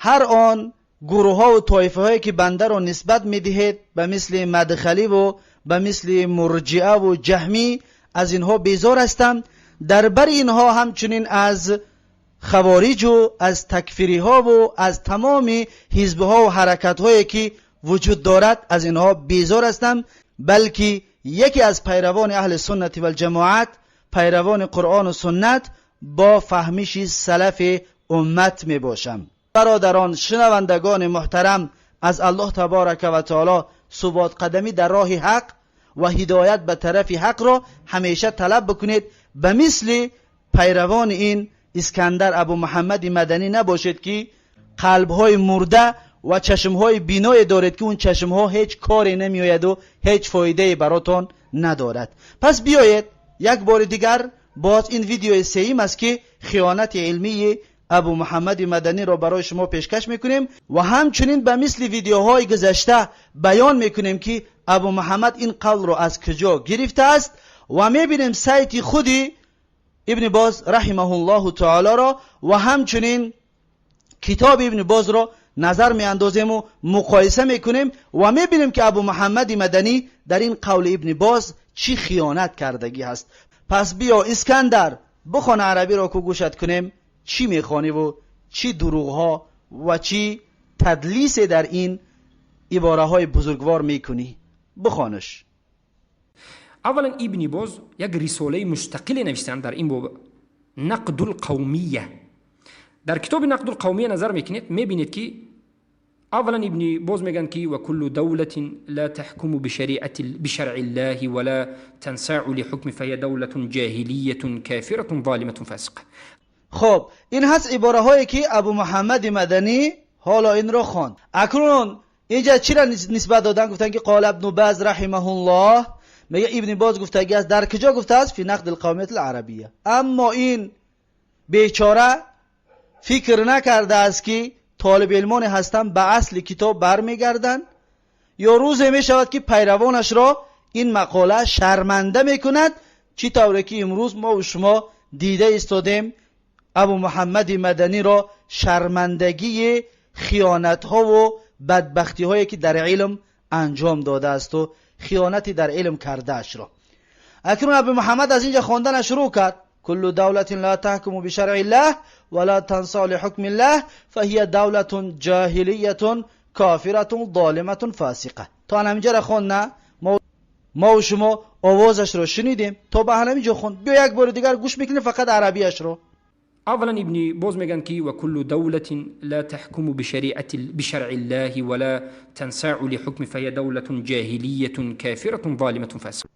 ҳар он гурӯҳҳо ва тоифаҳое ки бандаро нисбат медиҳед ба мисли мадхалӣ ва ба мисли мурҷиа ва ҷаҳмӣ, аз инҳо безор ҳастам. Дар бари инҳо ҳамчунин аз хавориҷ ва аз такфириҳо ва аз тамоми ҳизбҳо ва ҳаракатҳое ки вуҷуд дорад, аз инҳо безор ҳастам, балки яке аз пайравони аҳли суннати валҷамоат, пайравони қуръону суннат бо фаҳмиши салафи уммат мебошам. Бародарон, шунавандагони муҳтарам, аз Аллоҳ табарака ва таоло суботқадамӣ дар роҳи ҳақ ва ҳидоят ба тарафи ҳақро ҳамеша талаб бикунед. Ба мисли пайравони ин Искандар Абу Муҳаммади Маданӣ набошед, ки қалбҳои мурда ва чашмҳои биное доред, ки он чашмҳо ҳеҷ коре намеояду ҳеҷ фоидае баротон надорад. Пас биёед як бори дигар, боз ин видеои сеюм аст, ки хиёнати илмии Абу Муҳаммади Маданиро барои шумо пешкаш мекунем ва ҳамчунин ба мисли видеоҳои гузашта баён мекунем, ки Абу Муҳаммад ин қавлро аз куҷо гирифтааст, ва мебинем сайти худи Ибни Боз раҳимаҳуллоҳу таолоро ва ҳамчунин китоби Ибни Бозро назар меандозему муқоиса мекунем ва мебинем, ки Абу Муҳаммади Маданӣ дар ин қавли Ибни Боз чӣ хиёнат кардагӣ ҳаст. Пас биё, Искандар, бихон арабиро, ку гӯшат кунем, чӣ мехониву чӣ дурӯғҳо ва чӣ тадлисе дар ин ибораҳои бузургвор мекунӣ. Бихонаш. Аввалан, Ибни Боз як рисолаи мустақиле навиштанд дар ин боб, Нақдулқавмия. Дар китоби Нақдулқавмия назар мекунед, мебинед, ки аввалан Ибни Боз мегӯянд, ки ва куллу давлатин ла таҳкуму бишаръи ллаҳи ва ла тансаъу лиҳукми фаҳия давлатун ҷоҳилиятун кафиратун золиматун фасиқа. Хоб, ин ҳаст ибораҳое, ки Абу Муҳаммади Маданӣ ҳоло инро хонд. Акнун инҷа чиро нисбат додан? Гуфтанд, ки қола Ибну Баз раҳимаҳуллоҳ, мега Ибни Боз гуфтагӣ аст. Дар куҷо гуфтааст? Фи нақди лқавмияти ларабия. Аммо ин бечора фикр накардааст, ки толибилмоне ҳастанд, ба асли китоб бармегарданд, ё рӯзе мешавад, ки пайравонашро ин мақола шарманда мекунад, чӣ тавре ки имрӯз мо шумо дида истодем Абу Муҳаммади Маданиро, шармандагии хиёнатҳову бадбахтиҳое, ки дар илм анҷом додаасту хиёнати дар илм кардаашро. Акнун Абу Муҳаммад аз инҷа хондана шурӯъ кард: куллу давлатин ла таҳкуму бишаръи ллаҳ ва ла тансаъу лиҳукми ллаҳ фаҳия давлатун ҷоҳилиятун кофиратун золиматун фасиқа. То ҳаминҷаро хонд, на мову шумо овозашро шунидем, то ба ҳамин ҷо хонд. Биё, як бори дигар гӯш мекунем, фақат арабияшро. Аввалан, Ибни Боз мегӯянд, ки ва куллу давлатин ла таҳкуму бишаръи ллаҳи ва ла тансаъу лиҳукми фаҳия давлатун ҷоҳилиятун кафиратун золиматун фасиқа.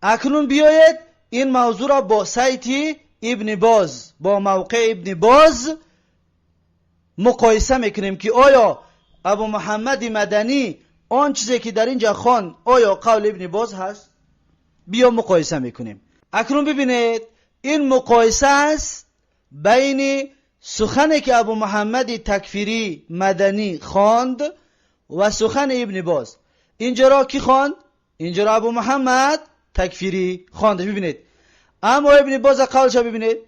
Акнун биёед, ин мавзӯъро бо сайти Ибни Боз, бо мавқеи Ибни Боз муқоиса мекунем, ки оё Абу Муҳаммади Маданӣ он чизе, ки дар инҷа хонд, оё қавли Ибни Боз ҳаст? Биё, муқоиса мекунем. Акнун бибинед, ин муқоиса аст байни сухане, ки Абу Муҳаммади Такфирӣ Маданӣ хонд, ва сухани Ибни Боз. Инҷаро кӣ хонд? Инҷаро Абу Муҳаммад Такфирӣ хонд, бибинед. Аммо Ибни Боза қавлша бибинед.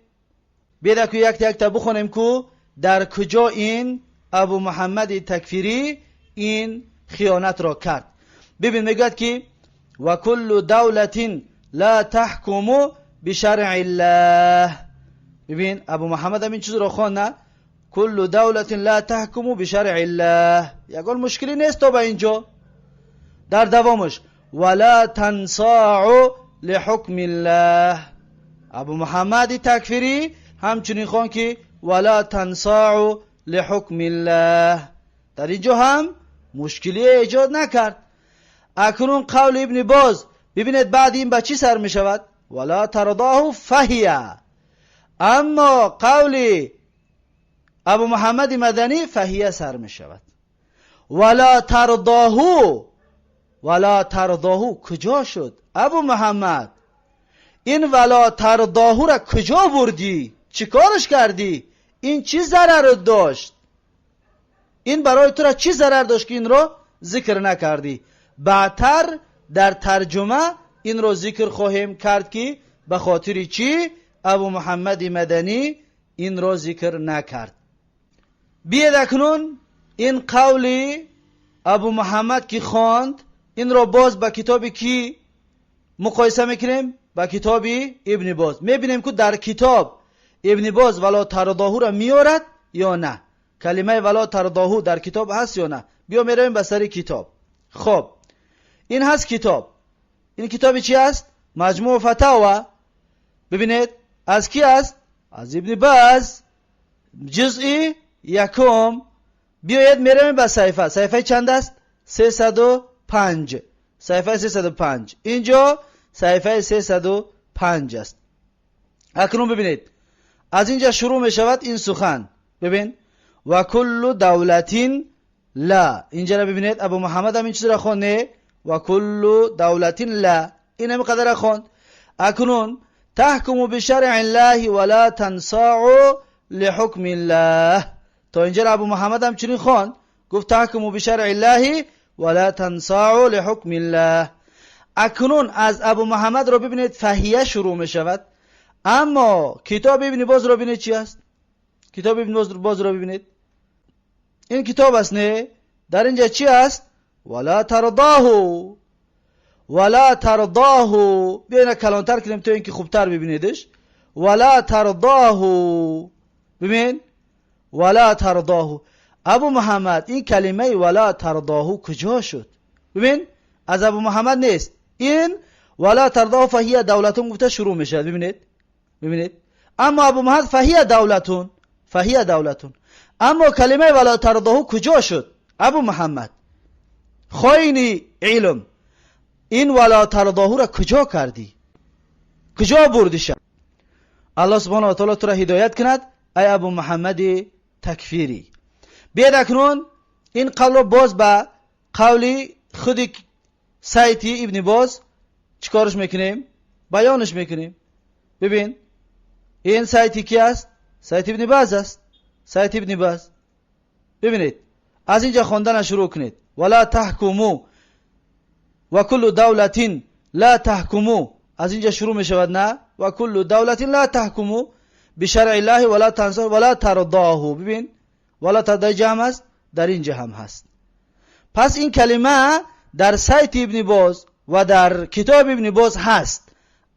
Биёда, ку якта якта бихонем, ку дар куҷо ин Абу Муҳаммади Такфирӣ ин хиёнатро кард. Бибин, мегӯяд, ки ва куллу давлатин ла таҳкуму бишаръи ллаҳ. Бибин, Абу Муҳаммад ҳамин чизро хонд, на? Куллу давлатин ла таҳкуму бишаръи ллаҳ, ягон мушкилӣ нест то ба инҷо. Дар давомаш ва ла тансаъу лиҳукми ллаҳ. Абу Муҳаммади Такфирӣ ҳамчунин хон, ки ва ла тансаъу лиҳукми ллаҳ. Дар инҷо ҳам мушкилие эҷод накард. Акнун қавли Ибни Боз бибинед, баъди ин ба чӣ сар мешавад? Вала тардаҳу фаҳия. Аммо қавли Абу Муҳаммади Маданӣ фаҳия сар мешавад. Вала тардаҳу, вала тардаҳу куҷо шуд, Абу Муҳаммад? Ин вала тардаҳура куҷо бурдӣ? Чӣ кораш кардӣ? Ин чӣ зарар дошт? Ин барои тура чӣ зарар дошт, ки инро зикр накардӣ? Баъдтар дар тарҷума инро зикр хоҳем кард, ки ба хотири чӣ Абу Муҳаммади Маданӣ инро зикр накард. بیاید اکنون این قولی ابو محمد که خواند، این را باز با کتاب کی مقایسه میکنیم؟ با کتاب ابن باز. میبینیم که در کتاب ابن باز ولا ترضاه را میارد یا نه، کلمه ولا ترضاه در کتاب هست یا نه. بیا میرویم به سر کتاب. خب این هست کتاب. این کتاب چی است؟ مجموع فتاوا. ببینید از کی است؟ از ابن باز، جزء یکم. بیاید میرویم به صفحه. صفحه چند است؟ 305. صفحه 305. اینجا صفحه 305 است. اکنون ببینید از اینجا شروع می شود این سخن. ببین و کل دولتین لا، اینجا را ببینید ابو محمد هم این چیز را خواند، نه و کل دولتین لا، این هم قدر را خواند. اکنون تحکم بشرع الله ولا تنصاع لحکم الله، تا اینجا را ابو محمد هم چنین خواند، گفت تحکم بشرع الله ولا تنصاع لحکم الله. اکنون از ابو محمد را ببینید فهیه شروع می شود، اما کتاب ابن باز را ببینید چی است؟ کتاب ابن باز را ببینید، این کتاب است نه؟ در اینجا چی است؟ ولا ترضاه، ولا ترضاه. بیاین کلانتر کنیم تا اینکه خوبتر ببینیدش. ولا ترضاه، ببین ولا ترضاه. ابو محمد این کلمه ولا ترضاه کجا شد؟ ببین از ابو محمد نیست، این ولا ترضاه فهیه دولتون گفته شروع میشه. ببینید، ببینید. اما ابو محمد فهیه دولتون، فهیه دولتون. اما کلمه ولا ترضاه کجا شد؟ ابو محمد خاین علم، این ولا ترضاه را کجا کردی؟ کجا بردیش؟ الله سبحانه و تعالی تو را هدایت کند ای ابو محمد تکفیری. بیاید اکنون این قول را باز به قول خود سایتی ابن باز چیکارش میکنیم؟ بیانش میکنیم. ببین این سایتی کی است؟ سایت ابن باز است. سایت ابن باز. ببینید از اینجا خواندن شروع کنید. ولا تحکمو و کل دولت لا تحکمو، از اینجا شروع میشود نه؟ و کل دولت لا تحکمو بشرع الله ولا تنصر ولا ترضاه. ببین ولا ترضاه جمع است، در اینجا هم هست. پس این کلمه در سایت ابن باز و در کتاب ابن باز هست،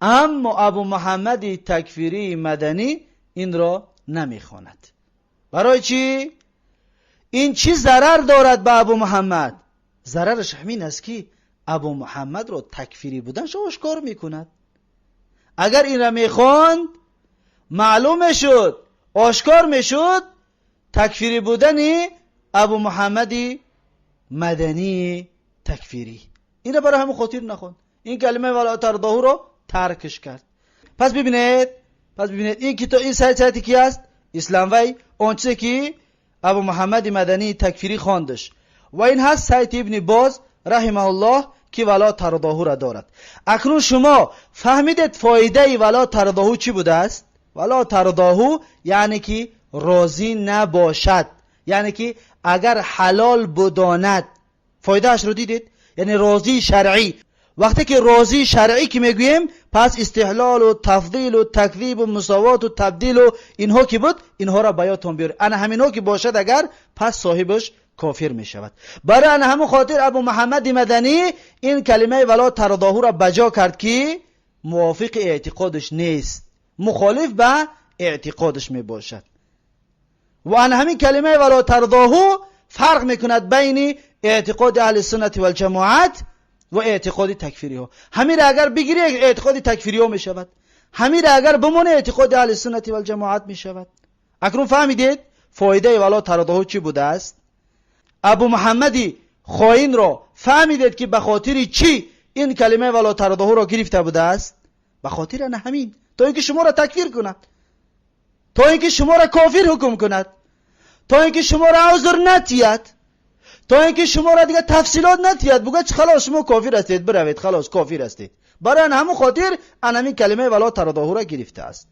اما ابو محمد تکفیری مدنی این را نمیخواند. برای چی؟ این چی ضرر دارد به ابو محمد؟ ضررش همین است که ابو محمد را تکفیری بودنش آشکار میکند. اگر این را میخواند معلوم میشد، آشکار میشد تکفیری بودن ابو محمد مدنی تکفیری. این را برای همون خاطر نخوند، این کلمه ولا ترضاه را ترکش کرد. پس ببینید، پس ببینید این کتاب، این سایت کی است؟ اسلام وی، اون چیزی که ابو محمد مدنی تکفیری خواندش. و این هست سایت ابن باز رحمه الله که ولا ترضاه را دارد. اکنون شما فهمیدید فایده ولا ترضاه چی بوده است؟ ولا ترضاه یعنی که راضی نباشد، یعنی که اگر حلال بداند. فایدهش رو دیدید؟ یعنی راضی شرعی. وقتی که راضی شرعی که میگوییم، پس استحلال و تفضیل و تکذیب و مساوات و تبدیل و اینها که بود، اینها را بیاتون بیارید. انا همینها که باشد اگر، پس صاحبش کافر می شود. برای انا همون خاطر ابو محمد مدنی این کلمه ولا ترضاه را بجا کرد که موافق اعتقادش نیست، مخالف به اعتقادش می باشد. و انا همین کلمه ولا ترضاه فرق میکند بین اعتقاد اهل سنت و الجماعت و اعتقاد تکفیری ها. همین را اگر بگیری اعتقاد تکفیری ها می شود، همین را اگر بمونه اعتقاد اهل سنت و الجماعت می شود. اکنون فهمیدید فایده ولا ترضاه چی بوده است؟ ابو محمدی خائن را فهمیدید که به خاطر چی این کلمه ولا ترضاه را گرفته بوده است؟ به خاطر نه همین، تا اینکه شما را تکفیر کند، تا اینکه شما را کافر حکم کند، تا اینکه شما را عذر نتید، تا اینکه شما را دیگه تفصیلات نتید، بگه خلاص شما کافر هستید، بروید خلاص کافر هستید. برای همون خاطر انمی کلمه ولا ترضاه را گرفته است.